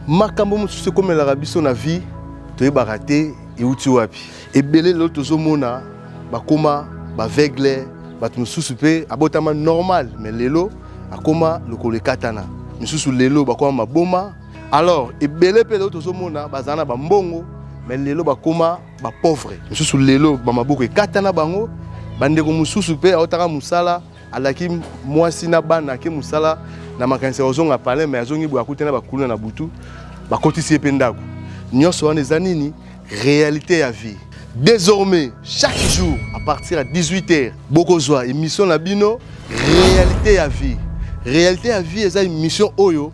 Makambo mosusu ekomelaka biso na vie, toyebaka te euti wapi. Ebele lelo tozomona bakoma baveugle, bato mosusu mpe abotama normal mais lelo akoma lokolo ekatana, misusu lelo bakoma maboma. Alors ebele mpe lelo tozomona bazala na bambongo mais lelo bakoma bapauvre, misusu lelo bamaboko ekatana bango. Bandeko mosusu mpe aotaka mosala, alaki mwasi na bana ake mosala na makanisi ya kozonga palin, mais azongi boye akutana bakuluna na butu, bakotisi ye mpe ndako. Nyonso wana eza nini? Réalité ya vie. Désormais, chaque jour à partir ya 18h, bokozwa émission na bino Réalité ya vie. Réalité ya vie eza émission oyo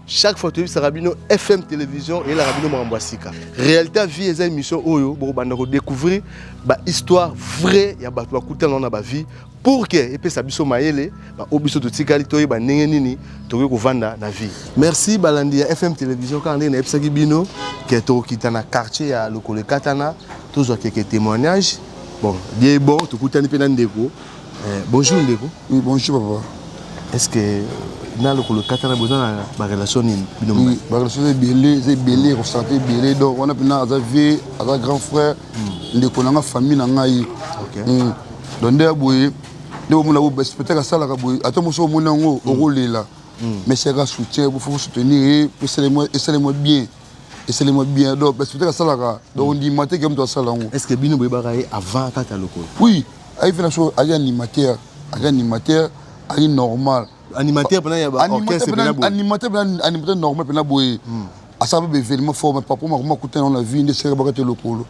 chaque fois toyebisaka bino FM Télévision eyelaka bino makambo ya sika. Réalité ya vie eza émission oyo bokobanda kodécouvrir bahistoire vrai ya bato bakutana na bavie, pour que epesa biso mayele, baoyo biso totikali toyeba ndenge nini tokoki kovanda na vie. Merci balandi ya FM Télévision. Kaka ndenge nayebisaki bino ke tokokita na quartier ya Lokolo Ekatana, tozwa quelques témoignages. Bon, bien bon, tokutani mpe na ndeko. Bonjour ndeko. Oui, bonjour papa. Est ce que na Lokolo Ekatana boza na barelation nini bino? Oui, barelation eza ebele, eza ebele, kosala ebele. Donc wana mpena aza vie, aza grand frère, ndeko na nga, famille na ngai. Donc nde ya boye nde omona bo spectacle asalaka boye, ata moso omoni yango okolela, mais seka soutien, faut soutenir ye po esalema bien, esalema bien. Donc spectacle asalaka, donc ondima te ke moto asala yango. Est ce que bino boyebaka ye avant kaka lokolo? Oui, ayi mpe na so, ayi animateur, ayi animateur, ayi normal. Animateur mpena ya baorchestre mpena boye? Animateur mpena, animateur normal mpena boye, asala mpe baévénement fort. Mais papa makoma akutana na vie nde esika baka te lokolo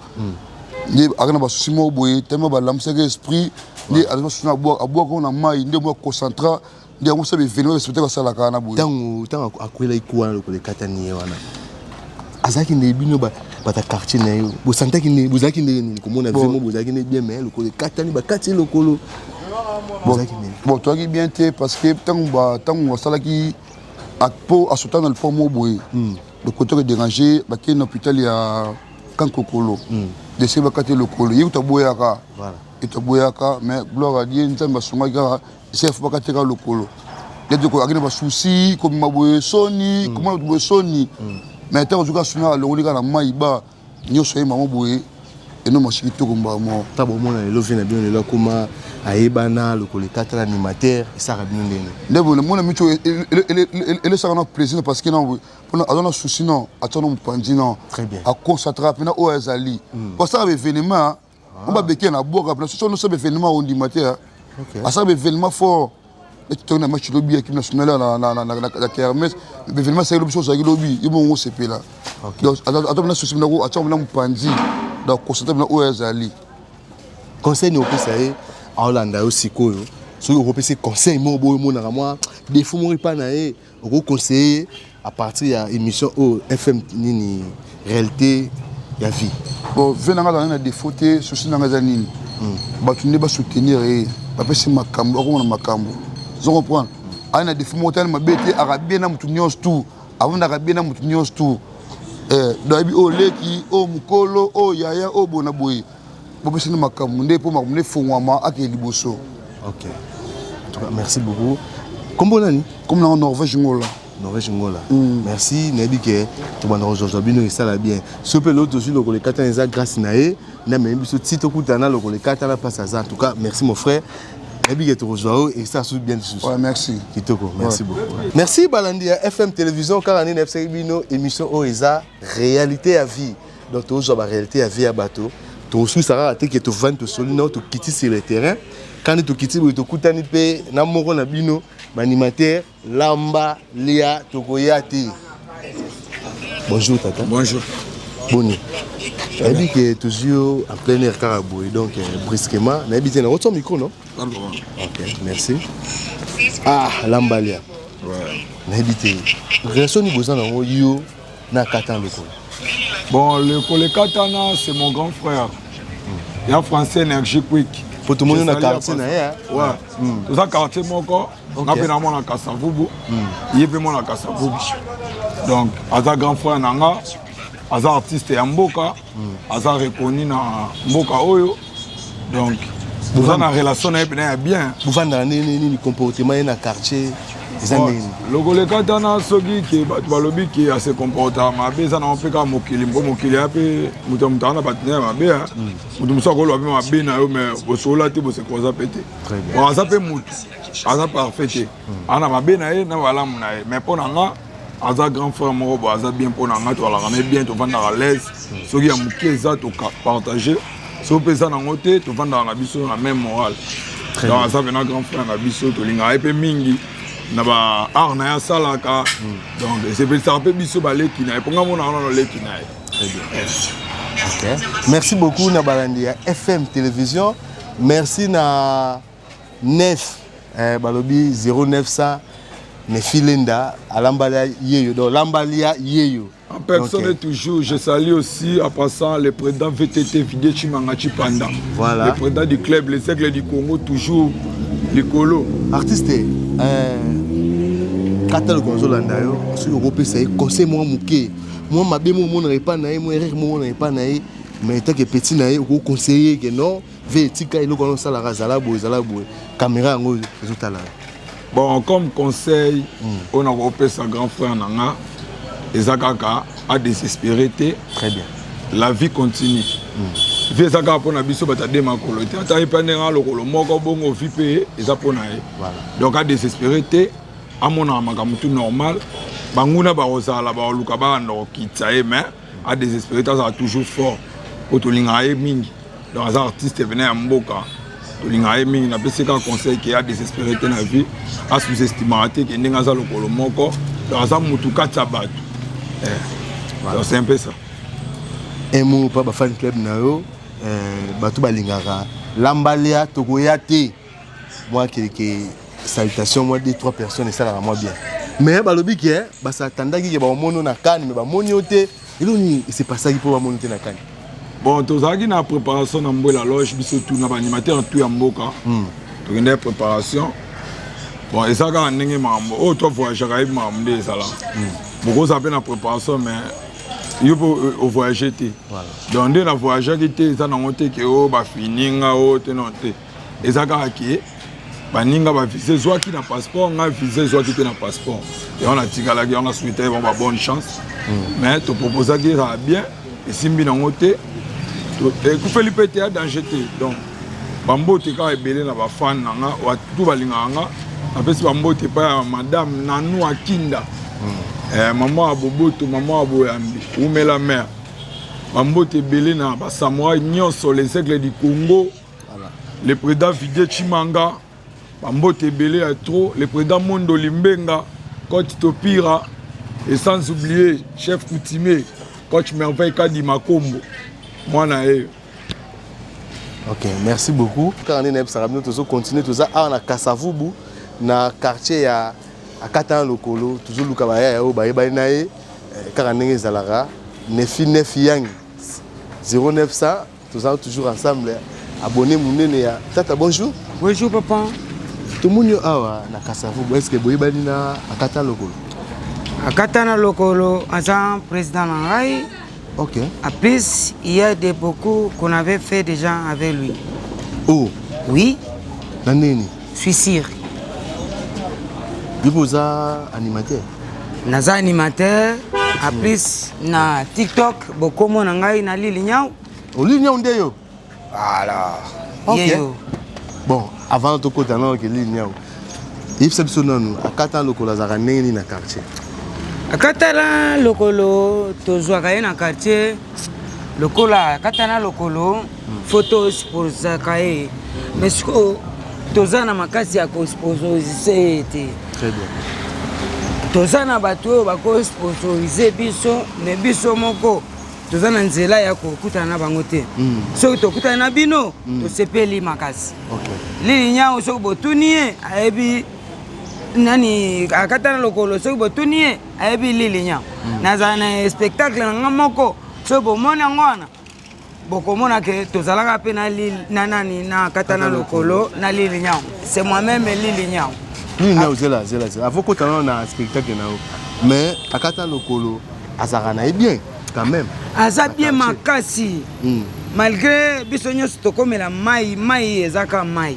nde aka na basusi moko boye, tellement balamusaki esprit nde aza basusi, abwaka na mai nde mo aconcentra nde yango sala baévénement, baspectacle asalaka wana boye. Ntango akwelaki ku wana, lokolo ekatani ye wana, azalaki nde bino bata quartier na ye bosantaki nde bozalaki ndenge nini komona vie mo bozalaki nde bien, mais lokolo ekatani, bakati ye lokolo, bozalaki ndenge? Bon, toyaki bien te, parce que ntango asalaki po asota na loport moko boye, lokolo to déranger, bakei na hôpital ya Kankokolo, dese bakati lokolo. Ye kuta aboyaka, ete aboyaka, mais gloire à Dieu, Nzambe asungaki kaka, esika fo bakati kaka lokolo. Nde akei na basusi komema boye soni, komona boye soni, mais ntango ozoki asunga, alongoli kaka na mai ba nyonso ye mamo boye, eno masi kitoko mbala moko. Ta bomona lelo vie na bino, lelo akoma ayebana, lokolo ekatala, animateur, esalaka bino ndenge? Nde boye mona miso elesaka na plaisir, parce que na mpona aza na souci non, atia no mopanzi non. Très bien. Aconcentraka mpena oyo azali po asala baévénement mo babeke na bwaka mpena soso nosala baévénement, ondima te. Asala baévénement fort eti tongi na match lobi ya équipe nationale na kermesse, baévénement asalaki lobi, so ozalaki lobi ye bongo osepela. Donc ata mpena souci mpena atia mpena mopanzi, donc concentre mpena oyo azali. Conseil nini opesa ye aolanda yo sikoyo? Soki okopesa conseil moko boyo, omonaka mwa défaut moko epai na ye, okoconseiller à partir ya émission oyo FM nini, Réalité ya vie? Bon, vie na nga azala na défaut te. Souci na nga eza nini? Bato nde basoutenir ye, bapesi makambo, akomona makambo, ozo comprendre. Aye na défaut moko tani mabe te, aka bien na motu nyonso tu, avandaka bien na motu nyonso tu. Donc ayebi oyo leki, oyo mokolo, oyo yaya, oyo boye na boye, bopesani makambo nde mpo makambo nde efongwama, akende liboso. Ok, en tout cas merci beaucoup. Kombo nani? Comme nango Norvège Ngola. Norvège Ngola, merci. Nayebi ke tobanda kozwazwa bino, esala bien. So mpe lelo tozwi lokolo ekatana, eza grâce na ye nde amemi biso ti tokutana na lokolo ekatana place aza. En tout cas merci mon frère, nayebi ke tokozwa oyo esala susu bien lisusu. Ouais, merci. Kitoko, merci beaucoup. Merci balandi ya FM Télévision. Kaka nde nayebisaki bino, émission oyo eza Réalité ya vie. Donc tozwa baréalité ya vie ya bato, tokosuisa kaka te ke tovandi tosoli nao, tokiti sur le terrain. Kandi tokiti boye, tokutani mpe na moko na bino baanimateur Lamba Lia Tokoya te. Bonjour tata. Bonjour. Boni? Nayebi ke tozwi yo en plein air kaka boye, donc brusquement, nayebi te nakotia micro non. Ok, merci. Ah, Lamba Lia, nayebi te relation nini boza nango yo na Katan Lokolo? Bon, le Kolekatana, c'est mon grand frère. Il y a français énergie quick. Po tomoni na quartier na ye. Ouais. Toza quartier moko, nga mpe na mwana Kasavubu, ye mpe mwana Kasavubu. Donc, aza grand frère na nga, aza artiste ya mboka, aza reconnu na mboka oyo. Donc, toza na relation na ye mpena ya bien. Bovandaka ndenge nini? Comportement ye na quartier? Eza ndenge nini? Lokolo ekatana, soki ke bato balobi ke ase comportaka mabe, eza nango mpe kaka mokili, mpo mokili ya mpe moto ya moto aza na bato na ya mabe. Moto mosusu akoloba mpe mabe na yo, mais bosolola te, bosekoza mpe te. Bon, aza mpe motu, aza parfait te, aza na mabe na ye na malamu na ye. Mais mpo na nga, aza grand frère moko boye, aza bien mpo na nga. Toalaka ne bien, tovandaka l'aise. Soki ya moke eza, topartage. Soki mpe eza nango te, tovandaka na biso na même morale. Donc aza mpenza grand frère na biso, tolingaka ye mpe mingi na ba art na ye asalaka. Donc esepelisaka mpe biso baleki na ye, mpo nga monaka nano leki na ye. Très bien. Ok. Merci beaucoup na balandi ya FM Télévision. Merci na 9 balobi 0900 Nefilenda alambalia yeyo, donc lambalia yeyo. En personne. Donc, toujours, je salue aussi en passant le président VTT Vidé Chimanga Chipanda. Voilà. Le président du club, les Aigles du Congo, toujours likolo. Artiste, kata lokolo ozolanda yo, soki okopesa ye conseil mwa moke, mwa mabe mo omonaka epai na ye, mwa erreur mo omonaka epai na ye, mais etake petit na ye, okoconseiller ke non, ve etika eloko wana osalaka, azala boye, ezala boye. Caméra yango ezotala yo. Bon, comme conseil oyo nakopesa grand frère na nga, eza kaka adésespéré te. Très bien. La vie continue. Vie eza kaka mpona biso bato ade makolo te. Ata ye mpe ndenge alokolo moko bongo, vie mpe eza mpona ye. Donc adésespéré te, amonaka makambo tout normal. Banguna bakozala, bakoluka bakanda kokitisa ye, mais adésespéré te, azala toujours fort, po tolingaka ye mingi. Donc aza artiste pene ya mboka, tolingaka ye mingi. Napesi kaka conseil ke adésespéré te na vie, asous-estimaka te ke ndenge aza lokolo moko, donc aza mutu kati ya bato. Donc c'est un peu ça. Un mot pa bafan club na yo, bato balingaka lambalia, tokoya te, mwa quelque salutation, mwa deux trois personnes esalaka mwa bien. Mais balobi ke basatandaki ke bamoni na kani, mais bamoni yo te. Eloko nini esepasaki mpo bamoni te na kani? Bon, tozalaki na préparation na Mbwela Loge, biso tu na baanimateur tu ya mboka. Tokendaki préparation. Bon, eza kaka ndenge makambo oyo to voyageaka, yebi makambo nde ezala. Bokozala mpe na préparation, mais yo mpo ovoyage te. Donc nde na voyageaki te, eza nango te ke oyo bafininga oyo te, non te. Eza kaka ke baninga bavisa ezwaki na passeport, ngai visa ezwaki te na passeport. Yango natikalaki, yango nasouhaitaki bango babonne chance. Mais toproposaki, ezala bien, esimbi nango te. Ekufeli mpe te, ya danger te. Donc bambote kaka ebele na bafan na nga tu balingaka nga. Napesi bambote epai ya madame Nanu Akinda, mama ya boboto, mama ya boyambi, umela mare. Bambote ebele na basamurai nyonso, les Aigles du Congo. Le président Vidie Chimanga, bambote ebele ya trop. Le président Mondo Limbenga, coach Topira, et sans oublier chef coutumier coach Merveille Kadi Makombo, mwana ye. Ok, merci beaucoup. Kaka nde nayebisaka bino, tozocontinue, toza awa na Kasavubu, na quartier ya Akatana Lokolo. Tozoluka bayaya oyo bayebani na ye. Kaka ndenge ezalaka, Nefi Nef Yang 0900, toza toujours ensemble. Abonné monene ya tata, bonjour. Bonjour papa. Tomoni yo awa na Kasavubu, est ce que boyebani na Akata Lokolo? Akatana Lokolo aza président na ngai. En plus, il y a des beaucoup qu'on avait fait déjà avec lui. Oh? Oui. Na nini? Suis sûr. Yo mpe oza animateur? Naza animateur. En plus, na TikTok, bokomona ngai na Lili Nyau. Olili Nyau nde yo? Voilà. Ok. Ye yo. Bon, avant tokota nano ke Lili Nyau, yebisa biso nanu, Akata Lokolo azalaka ndenge nini na quartier? Akatana Lokolo, tozwaka ye na quartier lokola Akatana Lokolo. Faut tosposaka ye, mais sikoyo toza na makasi ya kosponsorize ye te. Très bien. Toza na bato oyo bakosponsorize biso, mais biso moko toza na nzela ya kokutana na bango te. Soki tokutani na bino, tosepeli makasi. Lili Nyau, soki botuni ye, ayebi nani Akatana Lokolo. Soki botuni ye, ayebi Lili Nyau. Nazala na spectacle na nga moko, soki bomoni yango wana, bokomona ke tozalaka mpe na na nani, na Akatana Lokolo na Lili Nyau. C'est moi-même Lili Nyau. Lili Nyau, zela, zela, zela. Avant kota nano na spectacle na yo, mais Akata Lokolo azalaka na ye bien quand même? Aza bien makasi. Malgré biso nyonso tokomela mai, mai eza kaka mai,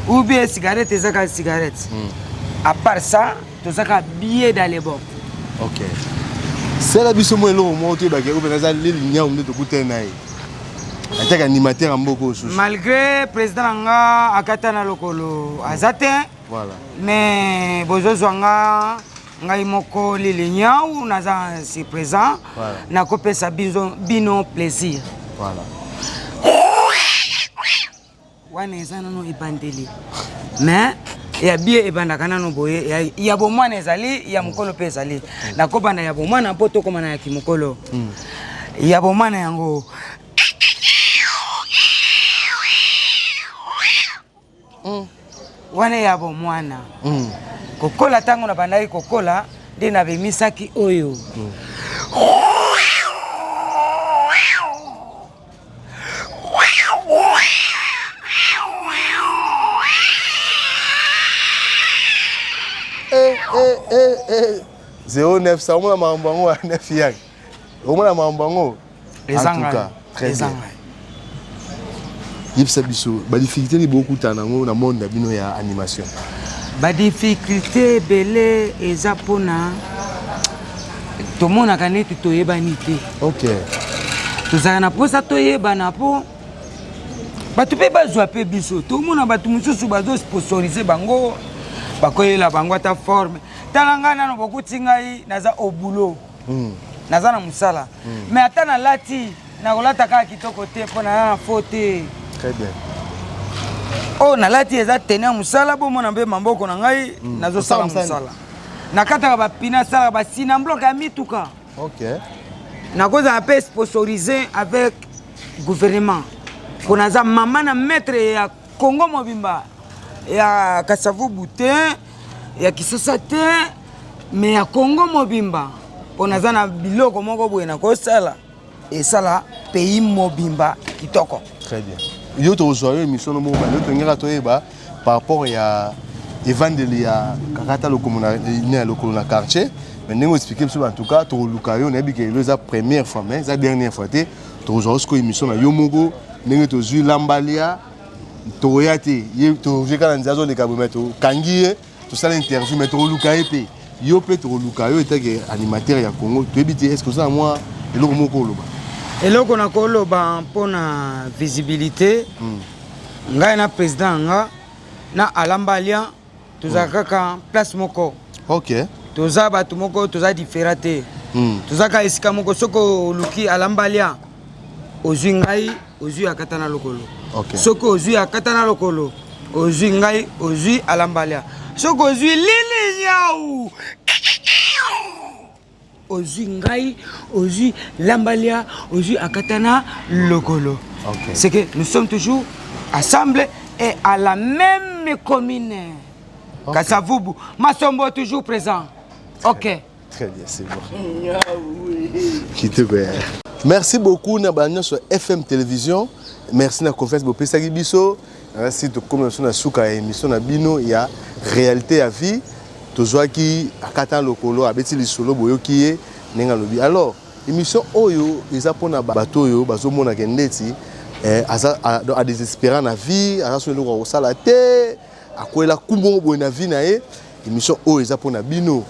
ou bien cigarette eza kaka cigarette. À part ça, tozaka billet dans les bons. Ok. Sala biso mwa eloko moko toyebaka oyo mpenza aza leli nyau nde tokutani na ye ataka animateur ya mboka oyo susu. Malgré président na nga akata na lokolo aza te. Voilà. Mais bozozwa nga ngai moko lili nyau naza si présent. Voilà. Nakopesa biso bino plaisir. Voilà. Wana eza nano ebandeli mais ya bie ebandaka nano boye ya, ya bomwana ezali ya mokolo mpe ezali nakobanda ya bomwana mpo tokóma na ya kimokolo ya bomwana yango wana ya bomwana kokola ntango nabandaki kokola nde nabimisaki oyo Eh, eh, eh, eh. 09 omona makambo yango ya 9 yang omona makambo yango. Eza En tout ngai. cas, très Eza bien. ngai. Yebisa biso badifficulté nini bokutana yango na monde na bino ya animation. Badifficulté ebele eza mpona tomonaka neti toyebani te. Ok. Tozalaka na mposa toyebana mpo bato mpe bazwa mpe biso. Tomona bato mosusu bazosponsorize bango, bakoyela bango ata forme. Tala ngai nano bokuti ngai naza au boulot. Naza na mosala. Mais ata nalati, nakolata kaka kitoko te mpo naza na faux te. Très bien. Oyo nalati eza tene ya mosala, bomona mpe maboko na ngai nazosala Osala mosala. Nakataka bapine, asalaka basina bloc ya mituka. Ok. Nakozala mpe sponsorisé avec gouvernement mpo naza mama na maître ya Congo mobimba, ya Kasavubu te, ya Kisasa te, mais ya Congo mobimba mpo naza na biloko moko boye nakosala esala pays mobimba kitoko. Très bien. Yo tozwa yo émission no moko yo tongeka toyeba par rapport ya evandeli ya kakata lokomo na ne ya lokolo na quartier, mais ndenge oexplike biso en tout cas tokoluka yo nayebi ke lelo eza première fois mais eza dernière fois te tokozwa yo sikoyo émission na yo moko ndenge tozwi lambalia tokoya te ye tozwi kaka na nzela azoleka boye mais tokangi ye tosala interview mais tokoluka ye mpe yo mpe tokoluka yo etake animateur ya Congo toyebi te est-ce que oza na mwa eloko moko oloba? Eloko nakoloba mpona visibilité, ngai na président nga na Alambalia tozala kaka place moko. Ok. Toza bato moko, toza différent te. Toza kaka esika moko. Soki oluki Alambalia ozwi ngai, ozwi akata na lokolo. Ok. Soki ozwi akata na lokolo ozwi ngai, ozwi Alambalia. Soki ozwi Lili Nyau ozwi ngai, ozwi Lambalia, ozwi akata na lokolo. Ok. C'est que nous sommes toujours ensemble et à la même commune. Ok. Kasavubu, Masombo toujours présent. Ok. Très bien, c'est bon. Kitoko. Merci beaucoup na ba nyonso FM Télévision. Merci na confiance bopesaki biso. Merci tokomi na biso na suka ya émission na bino ya réalité ya vie. Tozwaki akata lokolo abeti lisolo boyoki ye ndenge alobi. Alors émission oyo eza mpona bato oyo bazomonaka ndeti aza a désespérant na vie, aza so eloko ya kosala te, akwela kumbongo boye na vie na ye. Émission oyo eza mpona bino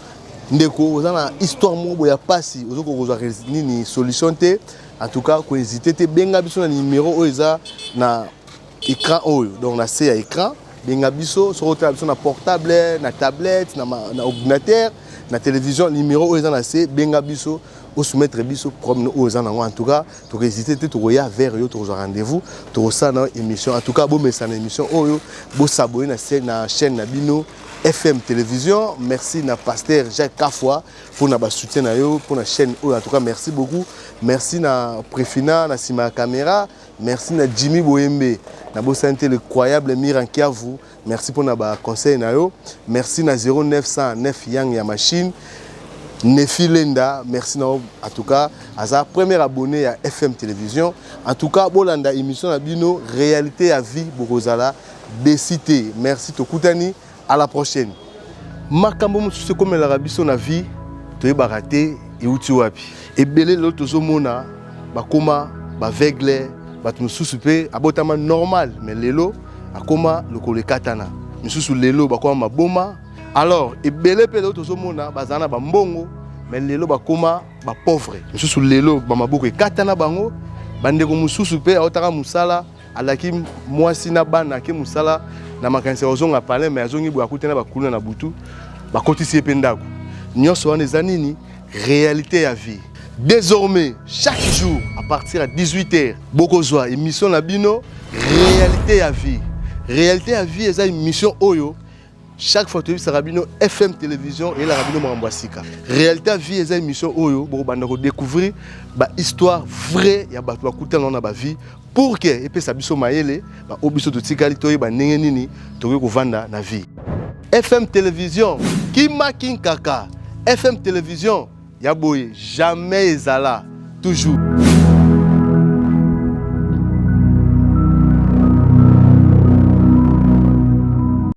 ndeko oza na histoire moko boye ya pasi, ozokoka kozwa nini solution te. En tout cas kohésite te, benga biso na numéro oyo eza na écran oyo, donc na se ya écran. Benga biso soki otala biso na portable, na tablette, na ordinateur, na télévision, numéro oyo eza na se, benga biso osoumettre biso problème oyo eza nango. En tout cas tokohésite te, tokoya vers yo, tokozwa rendez-vous, tokosala na émission. En tout cas bomesana na émission oyo, bosabone na chaîne na bino FM Télévision. Merci na pasteur Jacques Kafwa pour na ba soutien na yo pour na chaîne oyo. En tout cas merci beaucoup. Merci na Préfina na sima caméra. Merci na Jimmy Boyembe na bosante le croyable Miran Kiavu. Merci pour na ba conseil na yo. Merci na 0909 Yang ya machine. Nefi Lenda, merci na en tout cas aza premier abonné à FM Télévision. En tout cas bolanda émission na bino réalité à vie bokozala décité. Merci tokutani à la prochaine. Makambo mosusu ekomelaka biso na vie toyebaka te euti wapi. Ebele lelo tozomona bakoma baveugle, bato mosusu mpe abotama normal mais lelo akoma lokolo ekatana, misusu lelo bakoma maboma. Alors ebele mpe lelo tozomona bazala na bambongo, mais lelo bakóma bapauvre. Mosusu lelo bamaboko ekatana bango. Bandeko mosusu mpe aotaka mosala, alaki mwasi na bana, ake mosala na makanisi ya kozonga palin, mais azongi boye, akutana bakuluna na butu, bakotisi ye mpe ndako. Nyonso wana eza nini? Réalité ya vie. Désormais, chaque jour à partir ya 18h, bokozwa émission na bino Réalité ya vie. Réalité ya vie eza émission oyo chaque fois toyebisaka bino, FM Télévision eyelaka bino makambo ya sika. Réalité ya vie eza émission oyo bokobanda kodécouvrir bahistoire vrai ya bato bakutana na bavie, pour que epesa biso mayele, baoyo biso totikali toyeba ndenge nini tokoki kovanda na vie. FM Télévision, kima kinkaka. FM Télévision ya boye jamais ezala toujours.